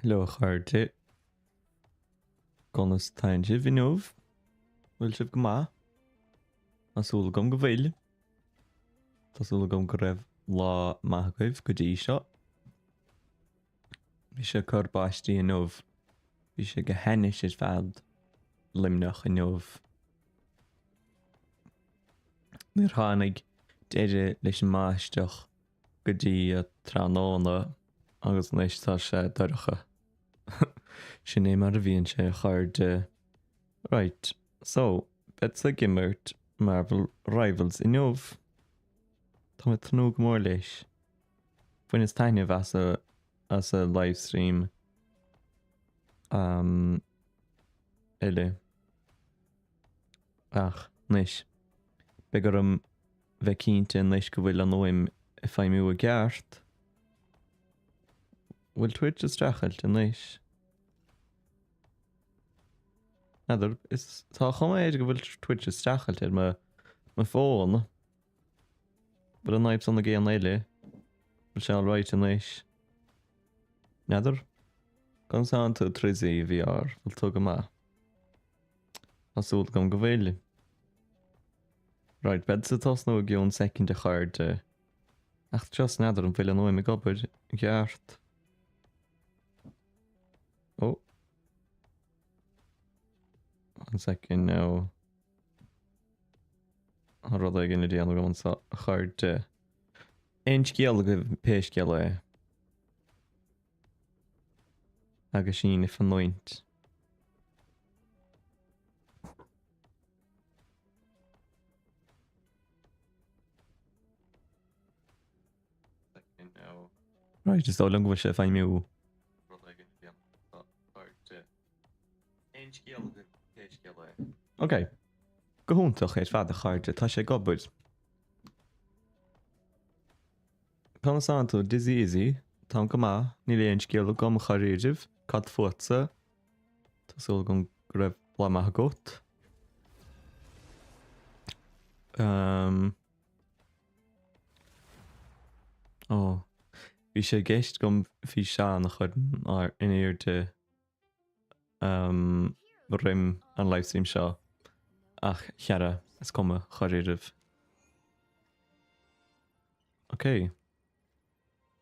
Hello a chairde. Conas tánn sibh inniu? Bhfuil sibh go maith? Tá súil agam go bhfuil. Tá súil agam go raibh lá maith agaibh go dtí seo. Bhí sé ag cur báistí inniu. Bhí sé go hainnis ar fad Luimneach inniu. Níor tháinig deireadh leis an mbáisteach go dtí tráthnóna agus anois tá sé dorcha. Sin é mar a bhíonn sé, a chairde. Right, so, beadsa ag imirt Marvel Rivals inniu. Tá mé ag tnúth go mór leis. Bhaineas taitneamh as a as a livestream um, eile. Ach, anois, beidh orm bheith cinnte anois go bhfuil an fhuaim ag feidhmiú i gceart. Bhfuil Twitch ag streachailt anois? N'fheadar, is tá chuma air go bhfuil Twitch ag streachailt ar mo mo fón. Bhfuil an fhadhb san ag aon eile? Bhfuil sé alright anois? N'fheadar? Conas tánn tú Trizzy VR? Bhfuil tú go maith? Tá súil agam go bhfuil. Right, beadsa ag tosnú i gcionn soicind a chairde. Ach just n'fheadar an bhfuil an fhuaim ag obair i gceart. Oh. One second now. Tá rud éigin le déanamh agam anseo a chairde. Aon scéal agaibh pé scéal é. Agus sinn ag fanúint. Right, is dóigh liom go bhfuil sé ag feidhmiú. Ok. Go hiontach ar fad a chairde, tá sé ag obair. Conas tánn tú, Dizzy Izzy? Táim go maith, níl aon scéal agam a chairdibh, cad fútsa? Tá súil agam go raibh lá maith agat. Um, oh, bhí sé i gceist agam físeán a chur in airde um, roim an livestream seo ach chara, is cuma, chairdibh. Ok.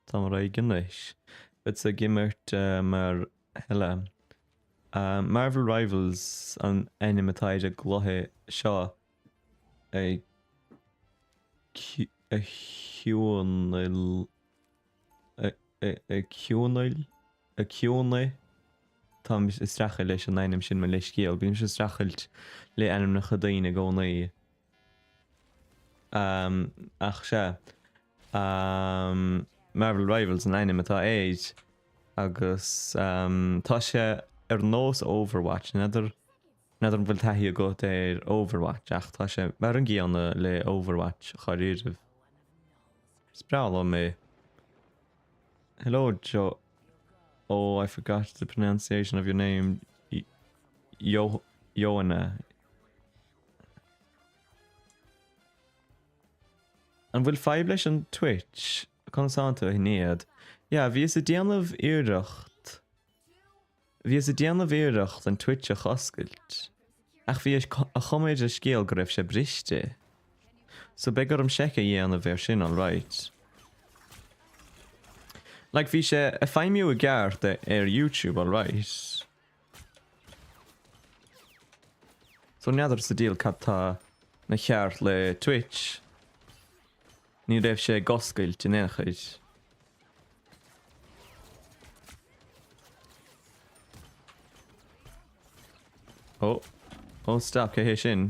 Táim réidh anois. Beadsa ag imirt mar Hela. Marvel Rivals an ainm atá ar an gcluiche seo a chiúnail a chiúnail a chiúnaigh Táim ag streachailt leis an ainm sin mo leithscéal. Bímse ag streachailt le ainmneacha daoine i gcónaí. Ach sea. Marvel Rivals an ainm atá air agus tá sé ar nós Overwatch. N'fheadar n'fheadar an bhfuil taithí agat ar Overwatch ach tá sé mar an gcéanna le Overwatch dháiríribh. Is breá liom é. Hello Joe. Oh, I forgot the pronunciation of your name. Yo Joanna. An bhfuil fadhb leis an Twitch? Conas tánn tú, a Shinéad? Yeah, bhíos ag déanamh iarracht, bhíos ag déanamh iarracht an Twitch a oscailt, ach bhí a chuma ar an scéal go raibh sé briste. So beidh orm seic a dhéanamh air sin, alright. Like, bhí sé ag feidhmiú i gceart ar YouTube, alright. So n'fheadar sa diabhal cad tá ina cheart le Twitch. Ní raibh sé ag oscailt in aon chor. Oh. Oh stop, cé hé sin?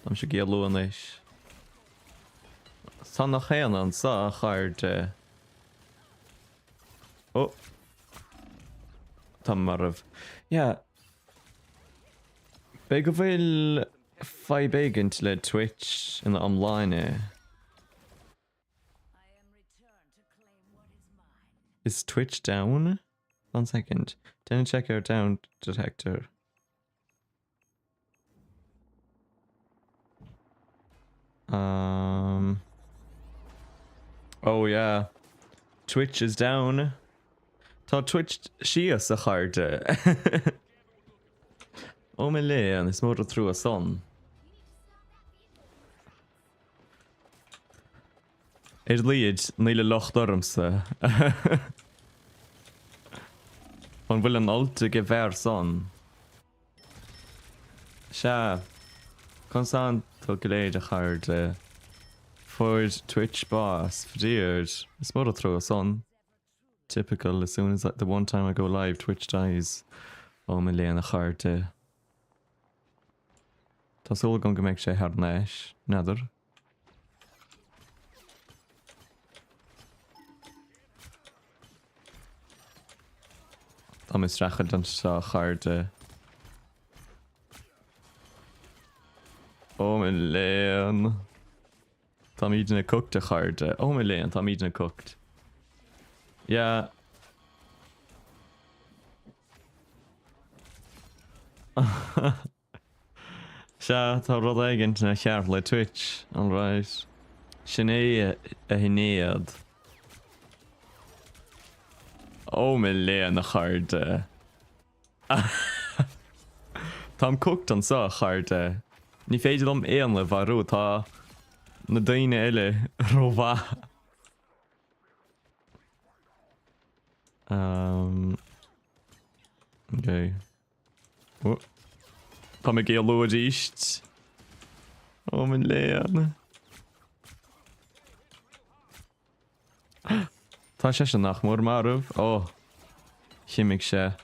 Táimse ag éalú anois. Tá nach aon anso, a chairde. Oh. Tá marbh. Yeah. B'fhéidir go bhfuil fadhb éigint le Twitch ina iomláine. Is Twitch down? One second. Déan check ar down detector. Um, oh yeah. Twitch is down. Tá Twitch síos, a chairde. Ó mo léan, is mór an trua san. Ar a laghad, níl an locht ormsa. An bhfuil an ult ag an bhfear san? Sea. Conas tánn tú go léir, a chairde? Fuair Twitch bás, faraor. Is mór an trua san. Typical, as soon as the one time I go live, Twitch dies. Ó mo léan, a chairde. Tá súil agam go mbeidh sé thar n-ais, n'fheadar. Tá mé ag streachailt anseo, a chairde. Ó mo léan. Táimidne cooked, a chairde. Ó mo léan, táimidne cooked. Yeah. Sea, tá rud éigin ina cheart le Twitch, alright. Sin é a Shinéad. Ó mo léan, a chairde. Táim cooked anseo, a chairde. Ní féidir liom éinne a mharú, tá na daoine eile rómhaith. Um, okay. Oh. Tá mé ag éalú arís. Ó mo léan. Tá seisean nach mór marbh. Ó. Chimigh sé.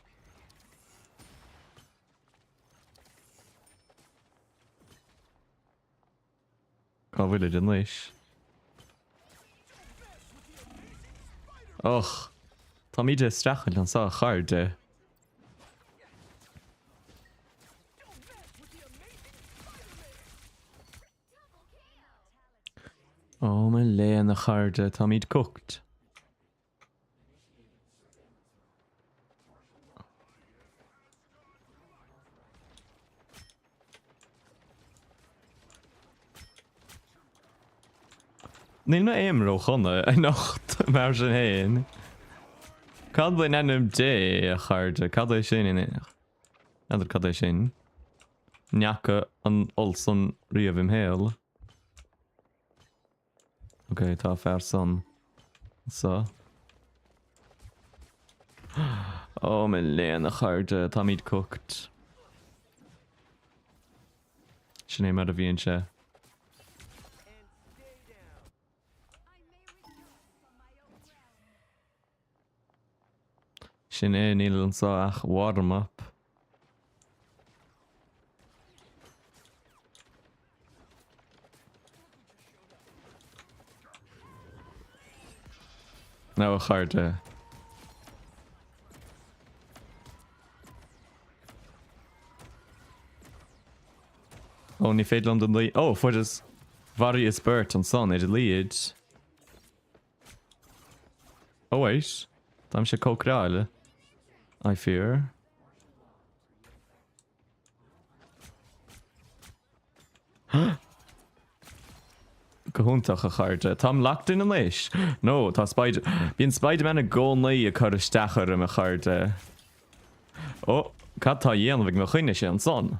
Cá bhfuilid anois? Och! Táimid ag streachailt anseo, a chairde. Ó mo léan, a chairde, táimid cooked. Níl m'aim ródhona anocht, mar sin féin. Cad in ainm Dé, a chairde? Cad é sin? N'fheadar cad é sin. Ní fhaca an ult san riamh im shaol. Ok, tá fear san anseo. Ó mo léan, a chairde, táimid cooked. Sin é mar a bhíonn sé. Sin é, níl anseo ach warm-up. Now, a chairde. Ó, ní féidir liom don luí. Ó, fuaireas mharaíos beirt ansan ar a laghad. Oh wait, táimse chomh cócaráilte. I fear. Go hiontach, a chairde. Táim locked in anois. No, tá Spider... Bíonn Spider-Man i gcónaí ag cur isteach orm, a chairde. Ó, cad tá a dhéanamh ag mo dhuine sin ansan?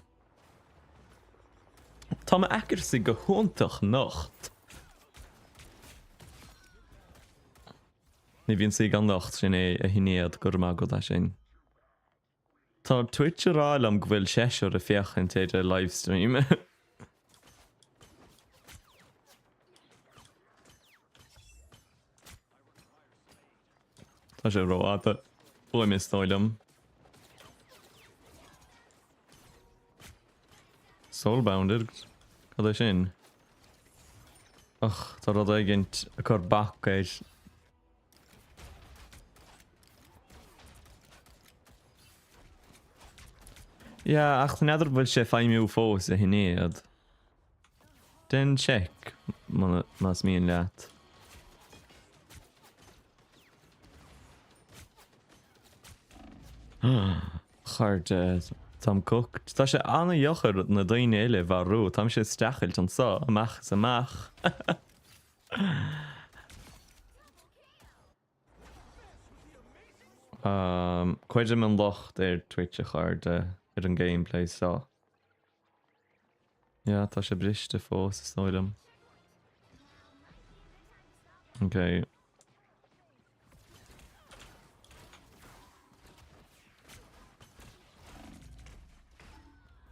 Tá m'accuracy go hiontach anocht. Ní bhíonn saoi gan locht, sin é a Shinéad, go raibh maith agat as sin. Tá Twitch ag rá liom go bhfuil seisear ag féachaint ar an livestream. Tá sé rófhada uaim is dóigh liom. Soulbounded? Cad é sin? Och, tá rud éigint ag cur bac air. Yeah, ach n'fheadar bhfuil sé feidhmiú fós a Shinéad. Déan seic más mian leat. Chairde, táim cooked. Tá sé an-dheacair na daoine eile a mharú. Táimse ag streachailt anseo, amach is amach. Cuirim an locht ar Twitch a chairde ar an gameplay seo. Yeah, tá sé briste fós is dóigh liom. Ok.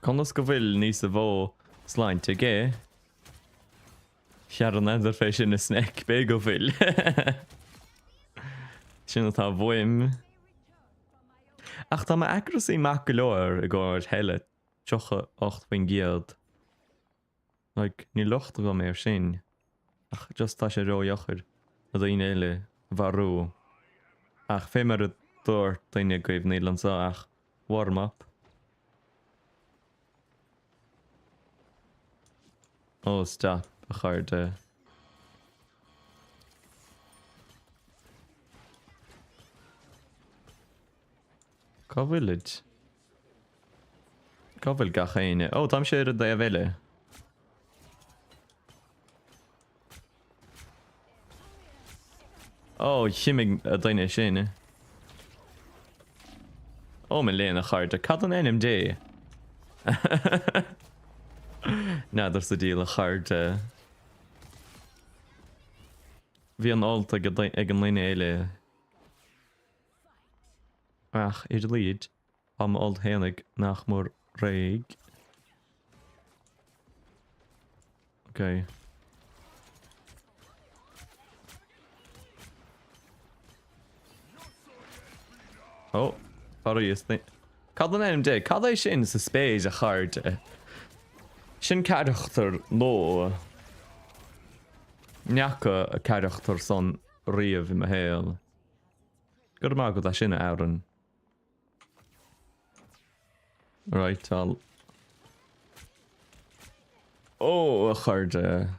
Conas go bhfuil níos a mhó sláinte aige? Char n'fheadar fé sin a Snake, b'fhéidir go bhfuil. Sin atá uaim. Ach tá m'accuracy maith go leor i gcomhair Hela, 38%. Like, níl locht agam air sin. Ach just tá sé ródheacair na daoine eile a mharú. Ach fé mar a dúirt duine agaibh níl anseo ach warm up. Ó, stop, a chairde. Cá bhfuilid? Cá bhfuil gach éinne? Ó, táimse ar an dtaobh eile. Ó, chimigh an duine sin. Ó, mo léan, a chairde, cad in ainm Dé? N'fheadar sa diabhal, a chairde. Bhí an ult ag an duine eile. Ach, ar a laghad, tá m'ult fhéinig nach mór réidh. Ok. Ó, faraor. Cad in ainm Dé? Cad é sin sa spéir, a chairde? Sin carachtar nua. Ní fhaca an carachtar san riamh i mo shaol. Go raibh maith agat as sin, a Aaron. Right, I'll... Ó, a chairde.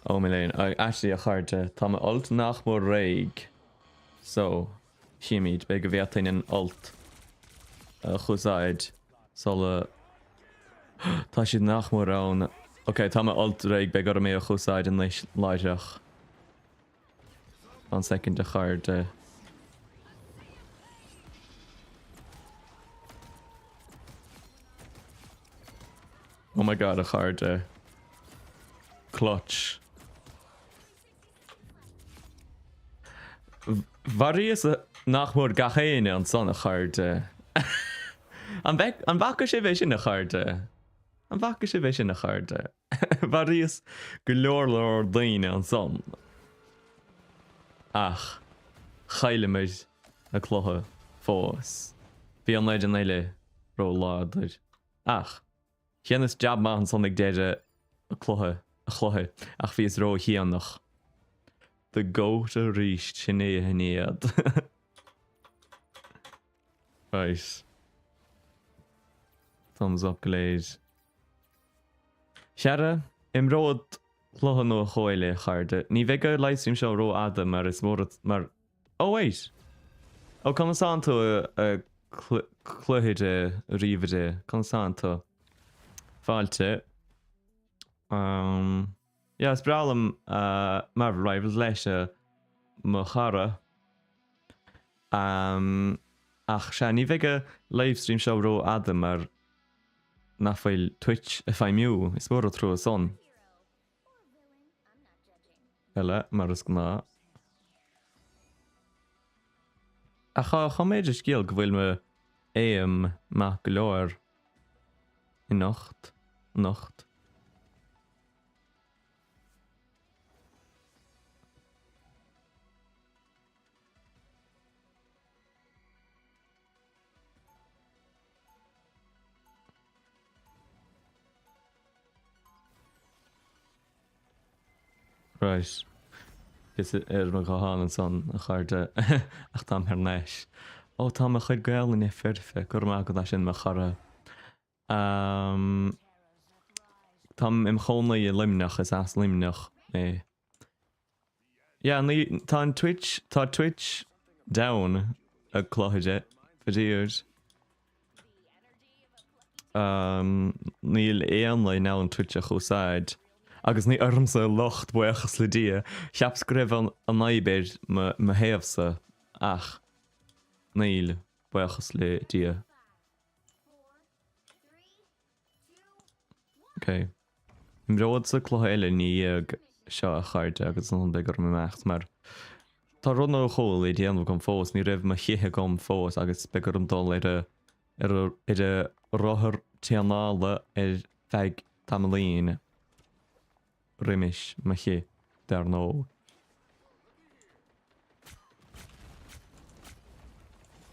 Ó, mo léan. Actually, a chairde, tá m'ult nach mór réidh. So, Chímid, b'fhéidir go bhféadfainn an ult a úsáid sula. Tá siad nach mór ann. Ok, tá m'ult réidh, beidh orm é a úsáid anois láithreach. One second a chairde. Oh my god, a chairde. Clutch. Mharaíos nach mór gach éinne ansan, a chairde. An bhfaca sibh é sin, a chairde? An bhfaca sibh é sin, a chairde? Mharaíos go leor leor daoine ansan. Ach chailleamar an cluiche fós. Bhí an fhoireann eile ró-láidir. Ach. Dheineas jab maith ansan ag deireadh an cluiche, a chluiche, ach bhíos ró-dhéanach. The Goat arís, sin é a Shinéad. Right. Thumbs up go léir. Chara, imreod cluiche nó dhó eile, a chairde. Ní bheidh an livestream seo ró-fhada mar is mór mar Oh wait! Oh conas tánn tú a chluichire ríomhaire? Conas tánn tú? Fáilte. Um, yeah, is breá liom uh, Marvel Rivals leis uh, mo chara. Um, ach sea, ní bheidh an livestream seo ró-fhada mar nach bhfuil Twitch ag feidhmiú. Is mór an trua san. Eile, mar is gnáth. Ach tá chuma ar an scéal go bhfuil mo aim maith go leor anocht, anocht. Right. Bhíos ar mo ghuthán ansan, a chairde, ach táim thar n-ais. Ó, tá mo chuid Gaelainne foirfe, go raibh maith agat as sin, mo chara. Táim im chónaí i Luimneach, is as Luimneach mé. Yeah, ní, tá an Twitch, tá Twitch down, a chluichire, faraor. Níl éinne in ann Twitch a úsáid agus ní ormsa an locht, buíochas le Dia. Cheapas go raibh an fhadhb ar mo thaobhsa ach níl, buíochas le Dia. Ok. Imreochadsa cluiche eile ina dhiaidh seo a chairde agus ansan beidh orm imeacht mar tá rud nó dhó le déanamh agam fós, ní raibh mo chith agam fós agus beidh orm dul ar a ar a ar a rothar traenála ar feadh tamaillín roimis mo chith, dar ndóigh.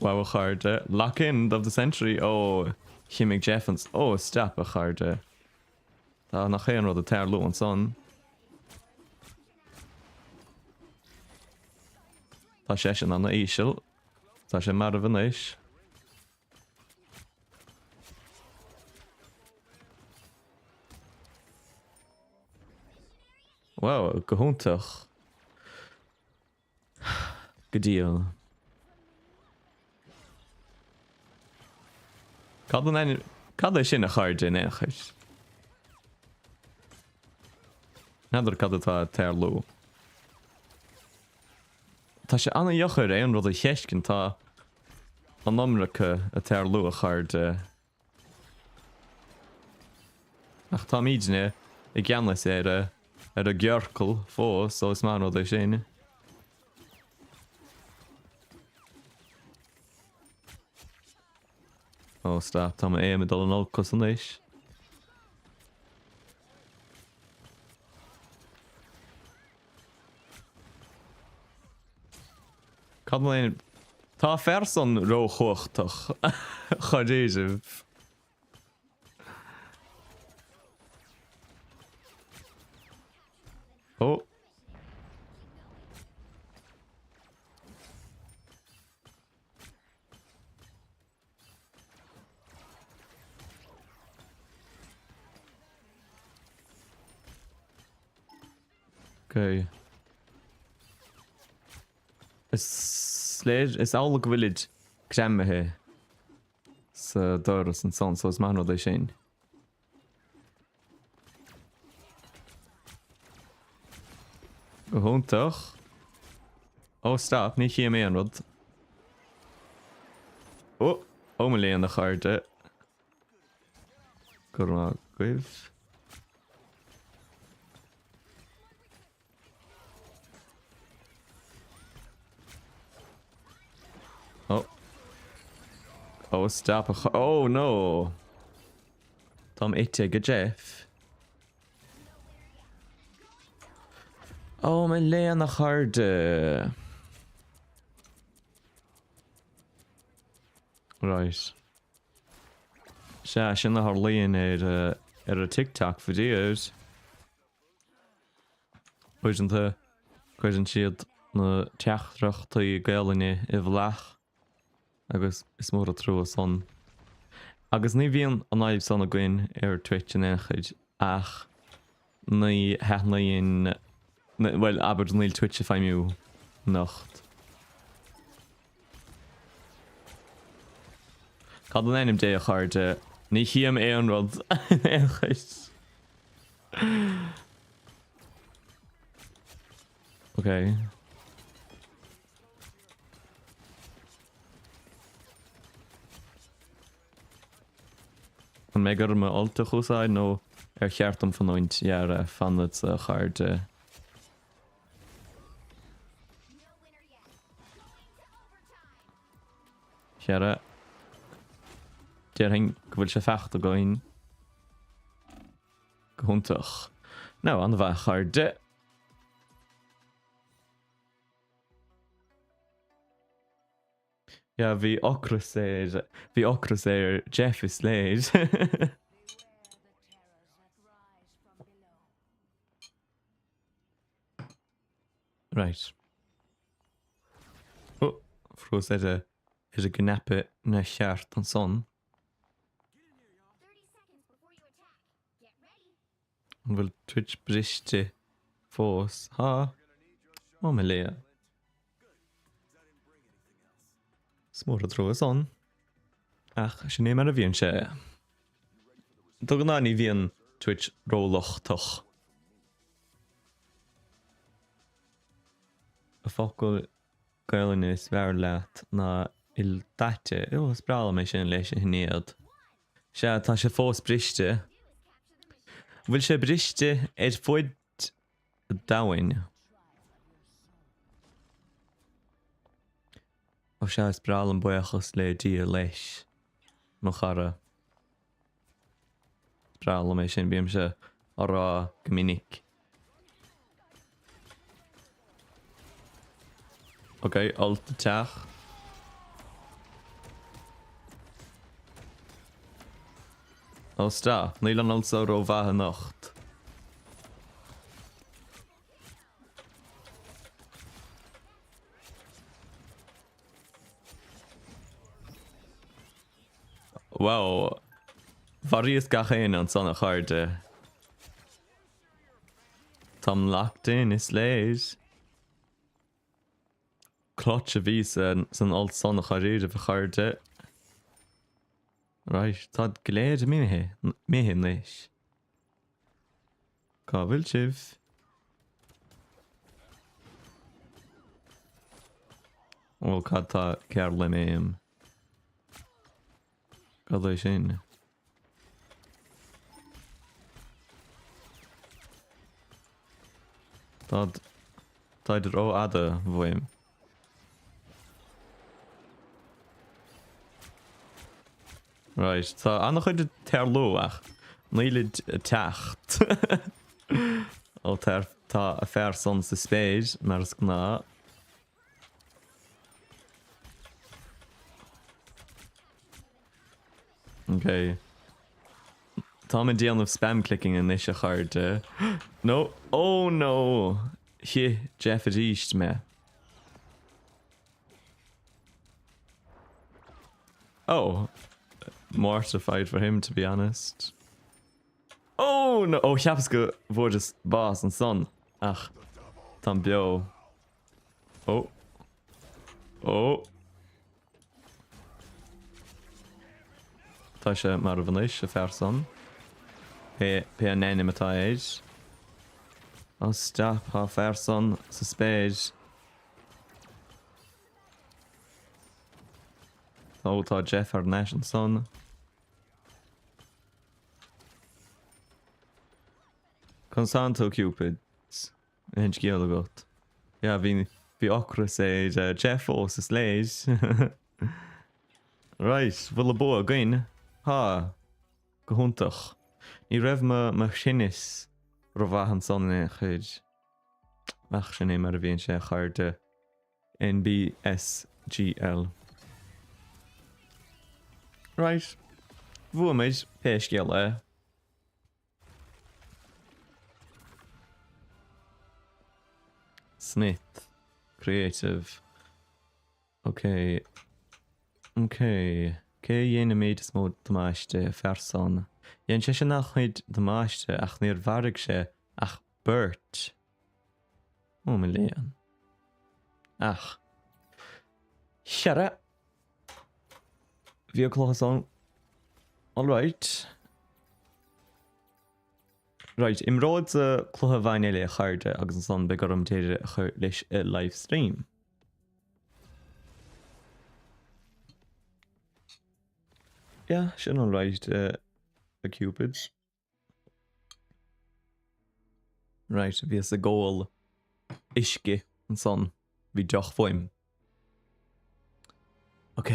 Wow a chairde, lock in of the century! Ó, chimigh Jeff ans. Ó, stop a chairde. Tá nach aon rud ag tarlú ansan. Tá seisean ana íseal. Tá sé marbh anois. Wow, go hiontach. Go diail. Cad an ainm... Cad é sin a chairde in aon chor? N'fheadar cad atá ag tarlú. Tá sé an-dheacair aon rud a fheiscint, tá an iomarca ag tarlú a chairde. Ach táimidne i gceannas ar a ar an gciorcal fós, so is maith an rud é sin. Oh stop, tá m'aim ag dul in olcas anois. Cad é Tá an fear san róchumhachtach dháiríribh. Ó. Ok. Is léir, is amhlaidh go bhfuilid greamaithe sa doras ansan, so is maith an rud é sin. Go hiontach. Oh stop, ní chím aon rud. Oh, oh mo léan a chairde. Go raibh maith agaibh. Oh. Oh, stop. Oh, no. Táim ite ag Jeff. Oh, mo léan a chairde. Right. Sea, sin a tharlaíonn ar, ar a TikTok videos. Uaireanta cuireann siad na teachtaireachtaí Gaelainne i bhflach agus is mór an trua san. Agus ní bhíonn an fhadhb san againn ar Twitch in aon chor ach ní thaitníonn, bhuel abair níl Twitch ag feidhmiú anocht. Cad in ainm Dé a chairde? Ní chím aon rud in aon chor. Ok. An mbeidh orm m'ult a úsáid nó ar cheart dom fanúint? Dhera, fanfadsa a chairde. Dhera. Déarfainn go bhfuil sé faighte againn. Go hiontach. Now, an-mhaith a chairde. Yeah, bhí ocras ar, bhí ocras ar Jeff is léir. Right. Oh, bhrús ar a, ar an gcnaipe neamhcheart ansan. An bhfuil Twitch briste fós? Tá. Ó mo léan. Is mór an trua san. Ach sin é mar a bhíonn sé. De ghnáth ní bhíonn Twitch rólochtach. An focal Gaelainne is fearr leat ná ildaite. Ó, is breá liom é sin leis a Shinéad. Sea, tá sé fós briste. An bhfuil sé briste ar fud an domhain? Ó sea, is breá liom buíochas le Dia leis, mo chara. Is breá liom é sin, bímse á rá go minic. Ok, ult ag teacht. Ó stop, níl an ult so rómhaith anocht. Wow. Mharaíos gach éinne ansan a chairde. Táim locked in, is léir. Clutch a bhí san ult san a dháiríribh a chairde. Right, táid go léir imithe anois. Cá bhfuil sibh? Ó, cad tá cearr le m'aim? Cad é sin? Táid táid rófhada uaim. Right, tá an-chuid ag tarlú ach nílid ag teacht. Ó tá tá a fear san sa spéir mar is gnáth. Ok. Táim ag déanamh spam clicking anois a chairde. No! Oh no! Hit Jeff arís mé. Oh! Mortified for him to be honest. Oh no! Oh cheapas go bhfuaireas bás ansan ach táim beo. Oh. Oh. Tá sé marbh anois, a fear san. Pé, pé an ainm atá air. Oh stop, tá fear san sa spéir. Ó, tá Jeff thar n-ais ansan. Conas tánn tú, Cupid? Aon scéal agat? Yeah, bhí, bhí ocras ar Jeff fós, is léir. Right, bhfuil an bua againn? Tá. Go hiontach. Ní raibh mo, mo chruinneas rómhaith ansan in aon chor. Ach sin é mar a bhíonn sé, a chairde. NBSGL. Right. Bhuaigh muid, pé scéal é. Smith. Creative. Ok. Ok. Cé a dhein an méid is mó damáiste? Fear san. Dhein seisean an-chuid damáiste ach níor mharaigh sé ach beirt. Ó mo léan. Ach. Chara. Bhí an cluiche san alright. Right, imreoidh cluiche amháin eile a chairde agus ansan beidh orm deireadh a chur leis an live stream. Yeah, sin alright, a Cupid. Right, bhíos ag ól uisce ansan, bhí deoch uaim. Ok.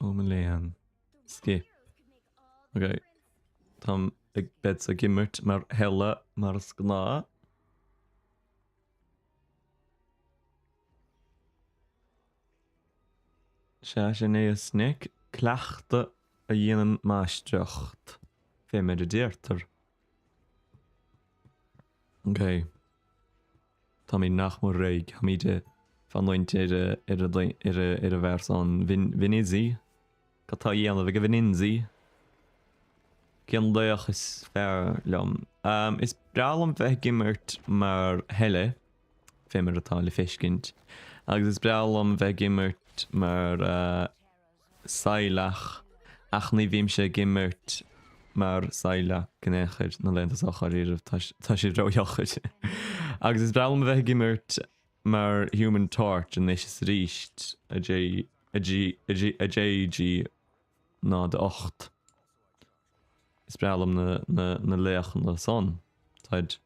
Ó mo léan. Skip. Ok. Táim ag bead ag imirt mar Hela mar is gnáth. Sea, sin é a Snick. Cleachtadh a dhéanann máistreacht, fé mar a deirtear. Ok. Táimid nach mór réidh. Táimid ag fanúint ar ar ar ar an bhfear san Vinizzi. Cad tá á dhéanamh ag an Vinizzi? Cén laoch is fearr liom? Is breá liom bheith ag imirt mar Hela, fé mar atá le feiscint. Agus is breá liom bheith ag imirt mar Psylocke. Ach ní bhímse ag imirt mar Psylocke in aon chor na laethanta seo dháiríre, tá sé ródheacair. Agus is breá liom a bheith ag imirt mar Human Torch anois is arís, a J, a G, a G, a J, G 0 8. Is breá liom na, na, na laochanna san. Táid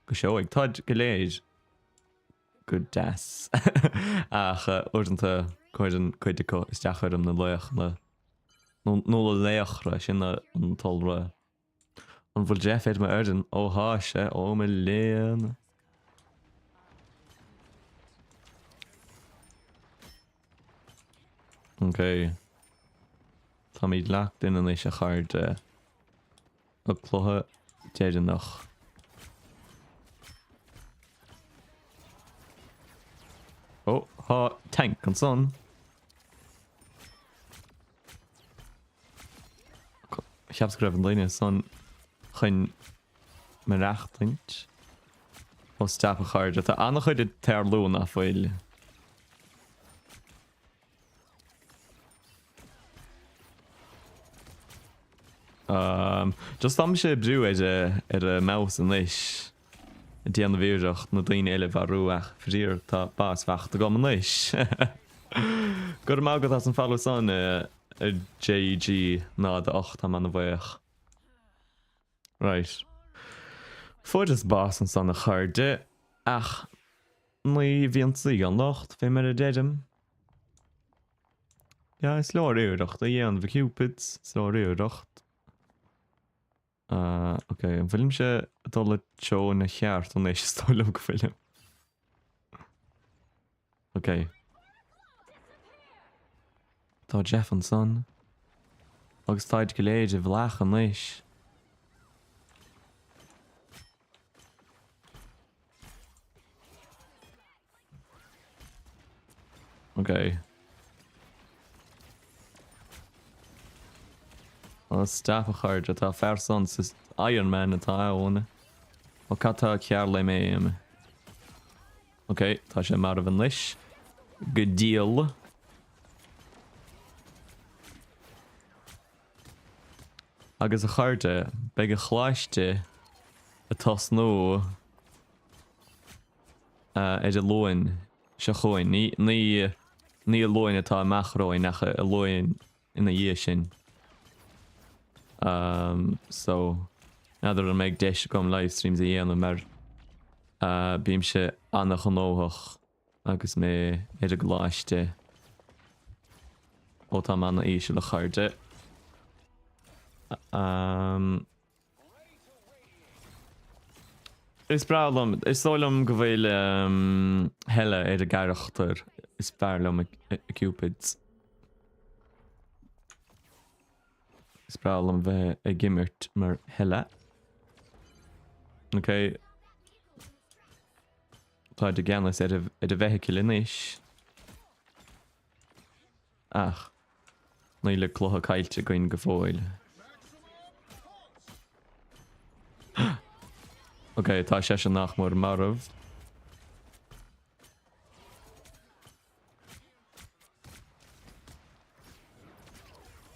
go seoigh. Táid go léir go deas. Ach uaireanta cuireann cuid acu isteach orm na laochanna. Nó na laochra, sin an t-iolra. An bhfuil Jeff ar m'fhoireann? Ó thá sé, ó mo léan. Ok. Táimid locked in anois a chairde. An cluiche deireanach. Ó, thá tank ansan. Cheapas go raibh an duine san chun maireachtaint. Ó stop a chairde, tá an-chuid ag tarlú nach bhfuil. Um, just tá mise ag brú ar ar an mouse anois ag déanamh iarracht na daoine eile a mharú ach faraor tá bás faighte agam anois. Go raibh maith agat as an follow san a JG 0 8 táim ana-bhuíoch. Right. Fuaireas bás ansan a chairde ach ní bhíonn saoi gan locht, fé mar a deirim. Yeah, is leor iarracht a dhéanamh a Cupids, is leor iarracht. Uh, ok, an bhfuilimse ag dul i dtreo na cheart anois, is dóigh liom go bhfuilim. Ok. Tá Jeff ansan. Agus táid go léir i bhflach anois. Ok. Ó stop a chairde, tá fear san sa Iron Man atá ann. Ó cad tá cearr le m'aim? Ok, tá sé marbh anois. Go diail. Agus a chairde, beidh an choláiste ag tosnú ar an Luan seo chugainn. Ní, ní, ní an Luan atá amach romhainn ach an Luan ina dhiaidh sin. Um, so, n'fheadar an mbeidh deis agam livestreams a dhéanamh mar uh, bímse ana-ghnóthach agus mé ar an gcoláiste. Ó tá mé ana-íseal a chairde. Um, is breá liom, is dóigh liom go bhfuil um, Hela ar an gcarachtar is fearr liom a Cupids. Is breá liom bheith ag imirt mar Hela. Ok. Táid i gceannas ar an bhfeithicil anois. Ach, níl an cluiche caillte againn go fóill. Ok, tá seisean nach mór marbh.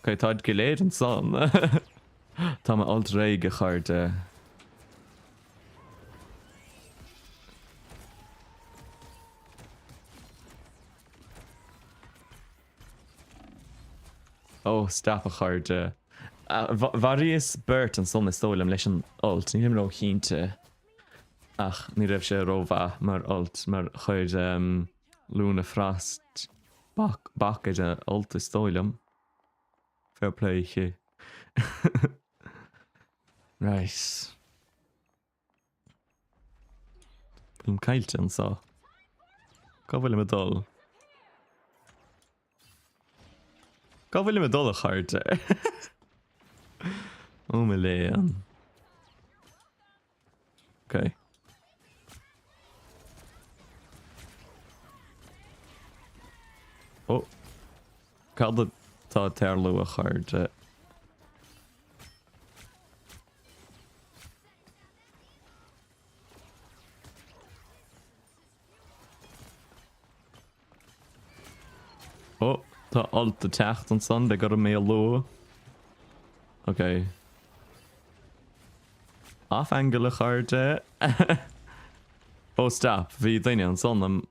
Ok, táid go léir ansan. Tá m'ult réidh, a chairde. Ó, stop a chairde. Mharaíos beirt ansan is dóigh liom leis an ult, nílim ró-chinnte. Ach ní raibh sé rómhaith mar ult mar chuir Luna Frost bac bac ar an ult is dóigh liom. Fair play di. Right. Bhfuilim caillte anseo. Cá bhfuilim ag dul? Cá bhfuilim ag dul a chairde? Ó mo léan. Ok. Ó. Cad atá ag tarlú a chairde? Ó, tá ult ag teacht ansan, beidh orm é a lua. Ok. Off angle a chairde. Oh stop, bhí duine ansan a'm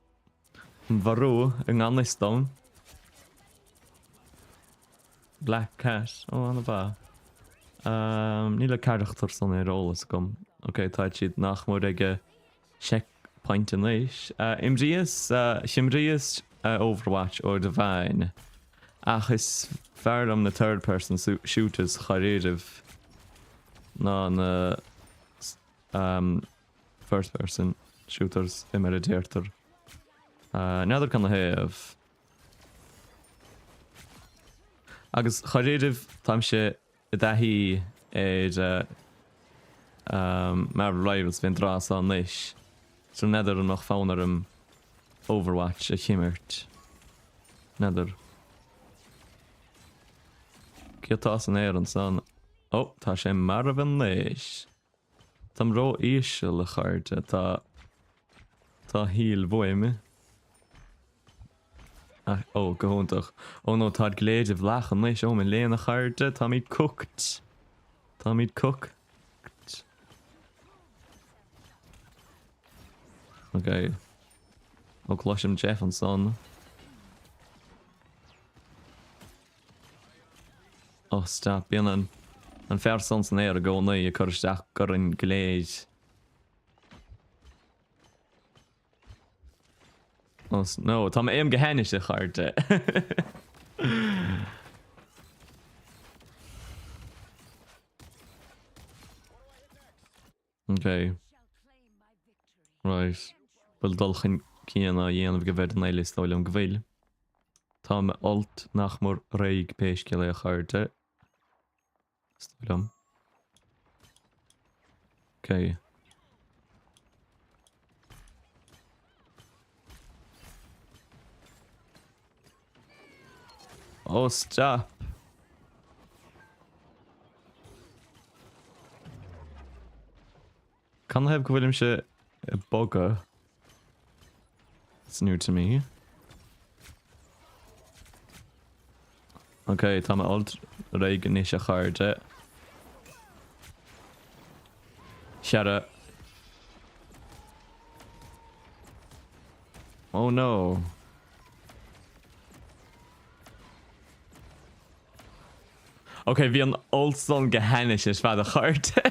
mharú i ngan fhios dom. Black Cat, oh ana mhaith. Um, níl an carachtar san ar eolas agam. Ok, tá siad nach mór ag an checkpoint anois. Uh, imríos, uh, chimríos uh, Overwatch uair amháin. Ach is fearr liom na third person shooters dháiríribh ná na um, first person shooters fé mar a deirtear. Uh, N'fheadar canathaobh. Agus dháiríribh táimse i dtaithí ar Marvel Rivals fén dtráth so anois, so n'fheadar an mbeadh fonn orm Overwatch a chimirt. N'fheadar. Cé atá san aer ansan? Ó, tá sé marbh anois. Táim ró-íseal, a chairde. Tá. Tá heal uaim. Ach, ó, go hiontach. Ó no, táid go léir i bhflach anois. Ó, mo léan, a chairde, táimid cooked. Táimid cooked. Ok. Ó, cloisim Jeff ansan. Ó, stop. Bíonn an, an fear san san aer i gcónaí ag cur isteach orainn go léir. Oh no, tá m'aim go hainnis, a chairde. Ok. Right. Bhfuil dul chun cinn á dhéanamh ag an bhfoireann eile is dóigh liom go bhfuil. Tá m'ult nach mór réidh pé scéal é a chairde. Is dóigh liom. Ok. Oh, stop. Canathaobh go bhfuilimse ag bogadh? It's new to me. Ok, tá m'ult réidh anois a chairde. Cheara. Oh no. Ok, bhí an ult san go hainnis ar fad a chairde.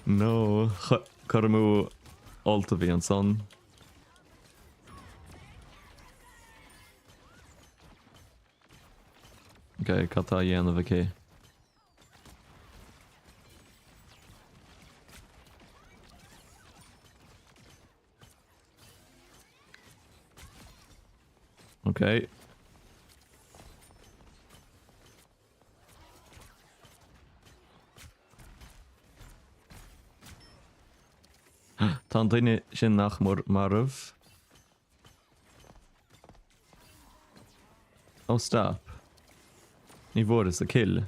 No, cur amú ult a bhí ansan. Ok, cad tá á dhéanamh aici? Ok. Tá an duine sin nach mór marbh. Oh stop. Ní bhfuaireas an kill.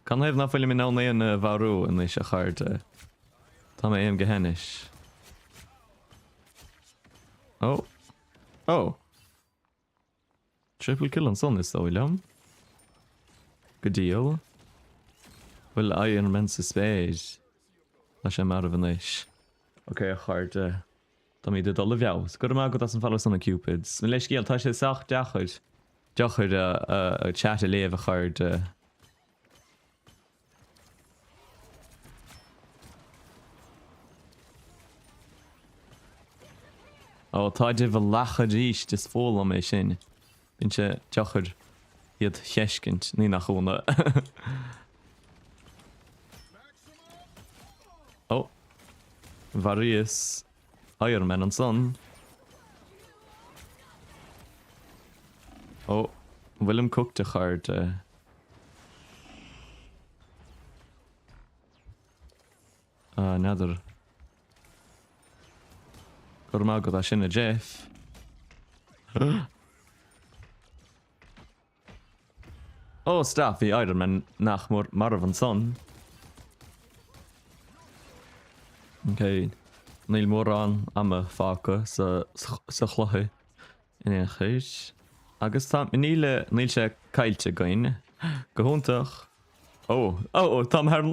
Canathaobh ná fuilim in ann éinne a mharú anois a chairde? Tá m'aim go hainnis. Oh. Oh. Triple kill ansan is dóigh liom. Go diail. Bhfuil Iron Man sa spéir? Tá sé marbh anois. Ok a chairde, táimid ag dul i bhfeabhas. Go raibh maith agat as an follow san a Cupids. Mo leithscéal, tá sé sách deacair, deacair a chat a léamh a chairde. Ó, táid i bhflach arís, is fuath liom é sin. Bíonn sé deacair iad a fheiscint, ní nach ionadh. Ó, mharaíos Iron Man ansan. Ó, bhfuilim cooked a chairde. Ah, n'fheadar. Go raibh maith agat as sin a Jeff. Oh stop, bhí Iron Man nach mór marbh ansan. Ok, níl mórán ama fágtha sa, sa chluiche in aon chor. Agus tá, níl, níl sé caillte againn. Go hiontach. Ó, ó, ó, táim thar,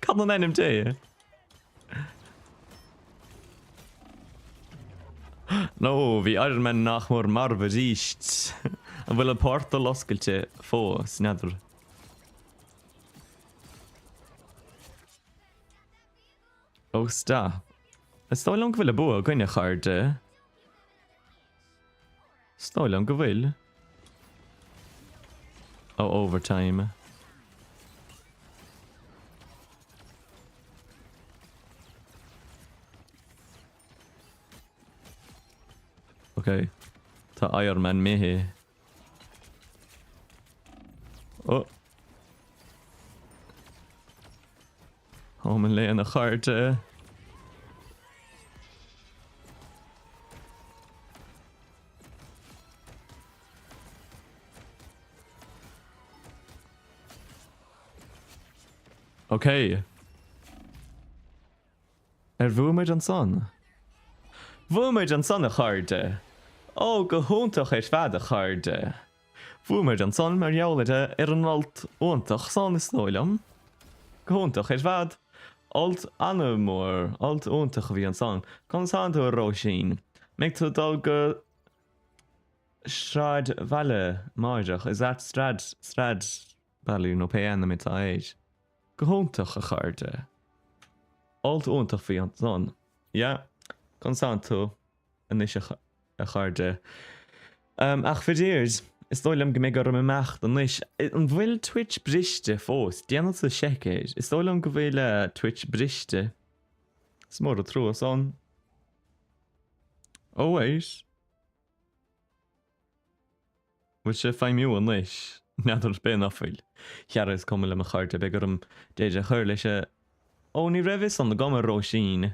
cad in ainm Dé? No, bhí Iron Man nach mór marbh arís. An bhfuil an portal oscailte fós? N'fheadar. Ó, stop. Is dóigh liom go bhfuil an bua againn, a chairde. Is dóigh liom go bhfuil. Ó, overtime. Ok. Tá Iron Man imithe. Ó. Ó mo léan a chairde. Ok. Ar bhuaigh muid ansan? Bhuaigh muid ansan a chairde! Ó, go hiontach ar fad a chairde! Bhuaigh muid ansan mar gheall ar ar an ult iontach san is dóigh liom. Go hiontach ar fad. Ult an-mhór, ult iontach a bhí ansan. Conas tánn tú a Róisín? Mbeidh tú ag dul go Sráidbhaile amáireach? Is that Sraid, Sraidbhaile nó pé ainm atá air. Go hiontach a chairde. Ult iontach a bhí ansan. Yeah. Conas tánn tú? anois a chairde. Ach faraor, is dóigh liom go mbeidh orm imeacht anois. An bhfuil Twitch briste fós? Déanfadsa seic air. Is dóigh liom go bhfuil Twitch briste. Is mór an trua san. Oh wait. Bhfuil sé ag feidhmiú anois? N'fheadar, b'fhéidir nach bhfuil. Chara, is cuma liom a chairde, beidh orm deireadh a chur leis a. Ó, ní raibh fhios agam a Róisín.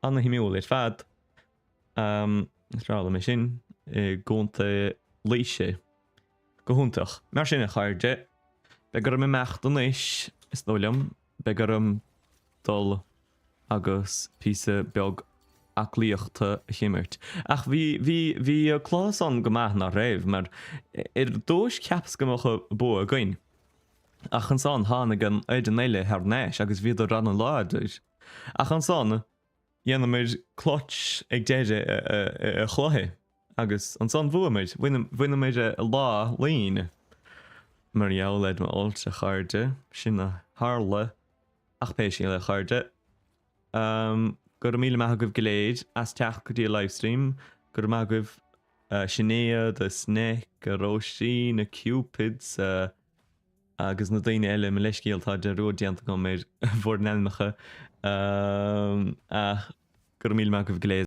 Ana-shuimiúil ar fad. Is breá liom é sin. I gContae Laoise. Go hiontach. Mar sin a chairde, beidh orm imeacht anois, is dóigh liom. Beidh orm dul agus píosa beag aclaíochta a chimirt. Ach bhí, bhí, bhí an cluiche san go maith, nach raibh? Mar ar dtúis cheapas go mbeadh an bua againn. Ach ansan tháinig an fhoireann eile thar n-ais agus bhíodar an-láidir. Ach ansan dhéanamair clutch ag deireadh an chluiche agus ansan bhuamair, bhaineamair an lá linn. Mar gheall ar m'ult a chairde, sin a tharla. Ach pé scéal é a chairde, go raibh míle maith agaibh go léir as teacht go dtí an livestream. Go raibh maith agaibh Sinéad, a Sneck, a Róisín, a Cupids, agus na daoine eile, mo leithscéal tá dearúd déanta agam ar bhur n-ainmeacha. Ach go raibh míle maith agaibh go léir.